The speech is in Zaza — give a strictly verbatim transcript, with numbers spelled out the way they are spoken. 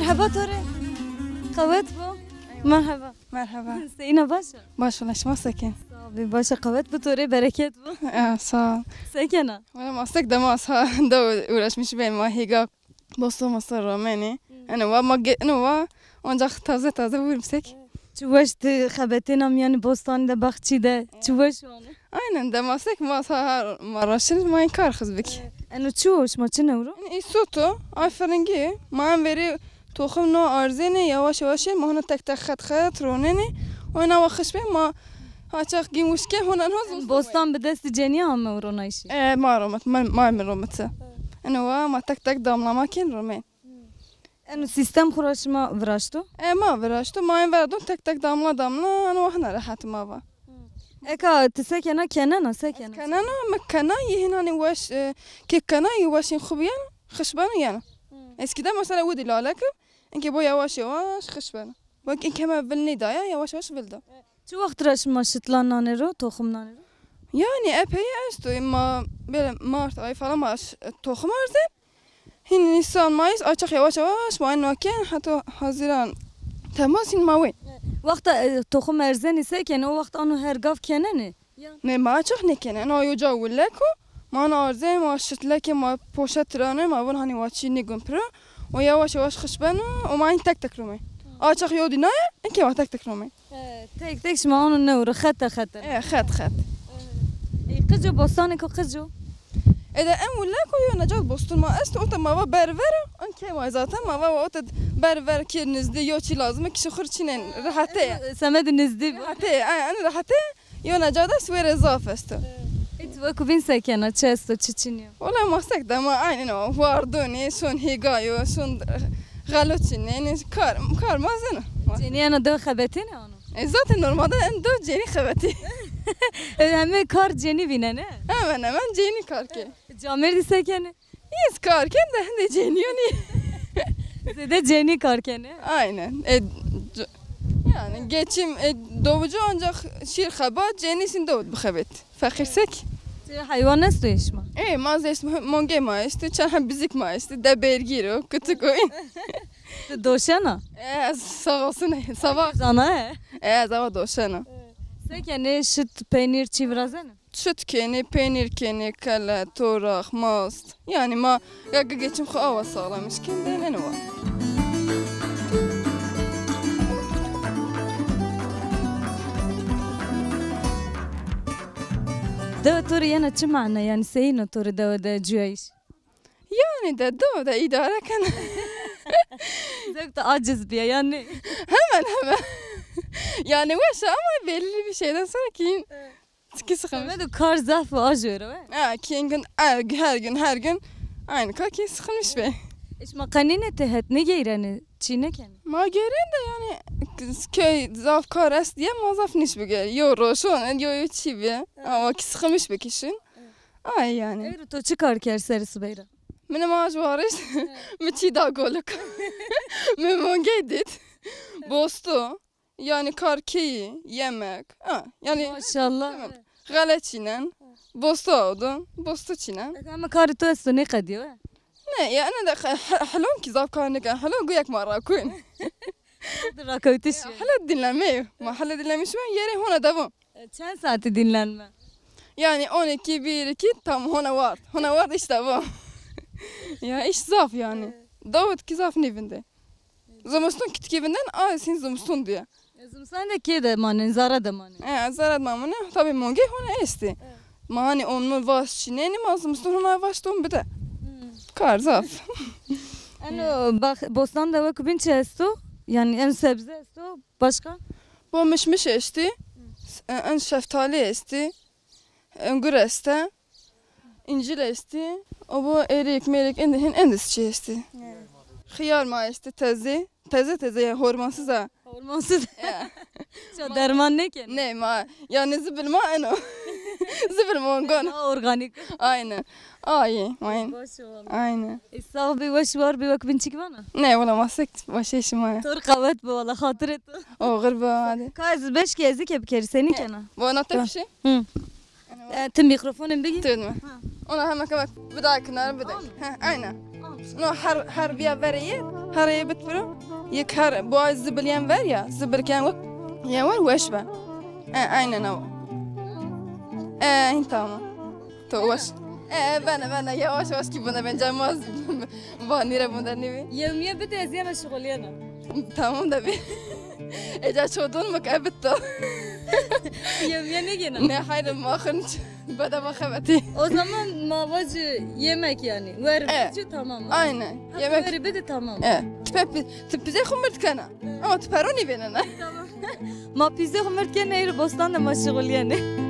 Merheba to rê. Qewet bo. Merheba. Merheba. Seyîna baş a? Baş, wela şima se kên? Sağ ol, baş a, qewet bo to rê, bereket bo. Ya, sağ ol. Se kena? Wela ma sek dema sa de uğraşmış ben, ma hêga bosto mosto romenê. Eno wa ma ge-, eno wa ancak taze taze vurmsek. Çi weş ti xebetêna mîyanê bostanî de, baxçî de. Çi weş o ano. Aynen, demasek ma sa har ma raşin ma in kar xizbik. Eno çi o, şima çi newro? Îsoto, ay firingî, ma en verî toxum no arzenê, yavaş yavaş ma hona tek tek xet xet ronenê. Oyna wa xişbê ma haçax gîn wişke hona no. Bostan bi destî cenî ame ronayîşî? E, ma romit, ma, ma mi romiti. Eno wa ma tek tek damlama kên romên. Eno sîstem xo ra şima viraşto? E, ma viraşto. Ma en verdon tek tek damla damla, eno wahna rehet ma va. Eka ti se kena, kenena, se kena? Kenena, mi kena, yê hinanê weş, e, ke kena, yê weşên xo biyeno, xişbeno yeno. Eskiden mesela wudî lale kim, inke bo yavaş yavaş xişbeno. Wek inke me vil nêdaya, yavaş yavaş vil da. Çi wext ra şima şitlan nanê ro, toxum nanê ro? Yani epey esto, ma böyle Mart ayı falan ma ş-, toxum arzen. Hin Nisan, Mayıs, açık yavaş yavaş ma eno kên, heta Haziran, Temmuz hin ma wê. Wexta, e, toxum erzenî se kenê, o wext ano her gav kenenê? Ne, ma açık nêkenê. Eno yo ca wilek o, ma ano arzenê, ma şitlekê, ma poşet tirane, ma vun hani wa çî nêgun piro. O yavaş yavaş xişbeno, o ma hin tek tek romê. Açık yo dînaye, inke ma tek tek romê. E, tek tek şima ono newro, xete xete. E, xet xet. E, qic o, bostanêko qic o? E de en wileko yo necat boston ma esto, ota ma va ber ver o, en kê ma zaten ma va ota ber ver kê nizdî yo çî lazim o, kişî xur çînên, rehetê. E, semedê nizdî bo. Rehetê, ay, en rehetê yo necat est wêrê zaf esto. E, ti weko bîn se kena, çi esto, çi çinî yo? Wela ma sek de ma aynî no, wardonê, son hêga yo, son xelo çînenê, kar, kar ma zeno. Cenî ena dew xebetêne ano? E, zaten normalde en do cenî xebetî. E, heme kar cenî vînenê? Hemen hemen cenî kar ke. Camêrdî se kenê? Hîç kar ken de hende cenî yo nî. Zêde cenî kar kenê? Aynen. E, c-, yani geçim, e, dovucu ancak şîr xebat, cenî sin dovut bixebet. Feqîrsek. Ti heywan esto ê şima? Ê, ma zî est, mongê ma esto, çend heb bizik ma esto, de bergîr o, kutik o. Ti doşena? E, ez sağ olsun, sabah. Zana he? E, ez ava doşena. Se kenê, şit, peynîr, çî virazenê? Şit kenê, peynîr kenê, kele, torax, mast. Yani ma ya ge-, geçim xo awa sağlam îşkên de neno wa. Dewe to rê yena çi mane? Yani seyîn o to rê dewe de cuyayîş? Yani de dewe de îdare kena. Zewk de aciz bîya yani. Hemen hemen. Yani weş ama belli bir şeyden sonra ki Çikî sixim. Semedo kar zaf o, a jû ro, e? Ha, kên gün, her, her gün, her gün aynı kar kên sixilmiş be. E, şima qe nînê têhet, nêgeyrenê, çî nêkenê? Ma geyren de yani köy zaf kar est diye ma zaf nîş bigeyr. Yo roşon, yo yo çî bi. Ama ki sixilmiş be kişin. Ay yani. Ewro to çi kar kerd serê sibey ra? Min ma ji warişt, mi çî da golik. Mi mongey dît. Bosto. Yani kar keyî, yemek. Ha, yani Maşallah. Tamam. Xele çînen, bosto awdin, bosto çînen. Eke heme karê to esto nêqedîyo, e? Ne, ya ene de he-, he-, helon ki zaf kar nêken. Helon guyek ma rakûn. Rakewtiş. Ya, hele dinlenme. Ma hele dinlenmiş ben yere hona devam. E, çend saati dinlenme? Yani on iki, bir, iki, tam hona ward. Hona ward işte bu. Ya iş zaf yani. Dawet ki zaf nêvinde. Zimiston kitikê vinden, a, ez hîn zimiston diye. E, zimistan de kê de manên, zara de manên? E, zara de manên. Tabi mongê hona estê. Ma hani onu vaş çineni, ma zimiston hona vaş ton bide. Kar zaf. Eno bax-, bostan de wek bin çi esto? Yani en sebze esto, başka? Bo mişmiş estî, s-, e, en şeftali estî. Engur este, încîl estî, o bo erik, merik, indi hin, indi çî estî. Xiyar ma estî, teze, teze teze ya, hormonsuz ha. Hormonsuz. Ya. Ça derman nêkenê? Ne ma, yani zibil ma eno. Zibil mongon. Daha organik. Aynen. Ay, aynen. Baş ol. Aynen. E, sağ bi, weş war bi, wek bin çik vana? Ne, wala masek, weşê şima ya. Tor qewet bi, wala xatirê to. Oxir bi, hadi. Ka ez beş ki ez ke bikerî, senî kena? Bona te pişi? Hı. E, ti mîkrofonên bigî. Tut mi? Ha. Ona heme ke bak, bir daha kenara bir daha. Al. Ha, aynen. Al. No her, her bir haberi ye, Karê bit piro. Yek her boğaz zibilyen ver ya, zibilken wek ya ver weş be. E, aynen o. E, tamam. To weş. E, bana, bana yavaş yavaş ki buna bence maz. Vanire bunda ne bi? Yevmiye bide ez yena şixuliyena. Tamam da bi. Eca çodun mu ke bitti. Yevmiye ne gena? Ne hayır mahın. Bedava xebetî. O zaman ma vacî yemek yani. Wer E, bicî tamam. Aynen. Hatta Yemek. Wer bide tamam. E. Tipe pi- ti pizê xu mird kena. Ama ti pero nîvênena. Tamam. Ma pizê xu mird kena, êrî bostan de ma şixulîyenê.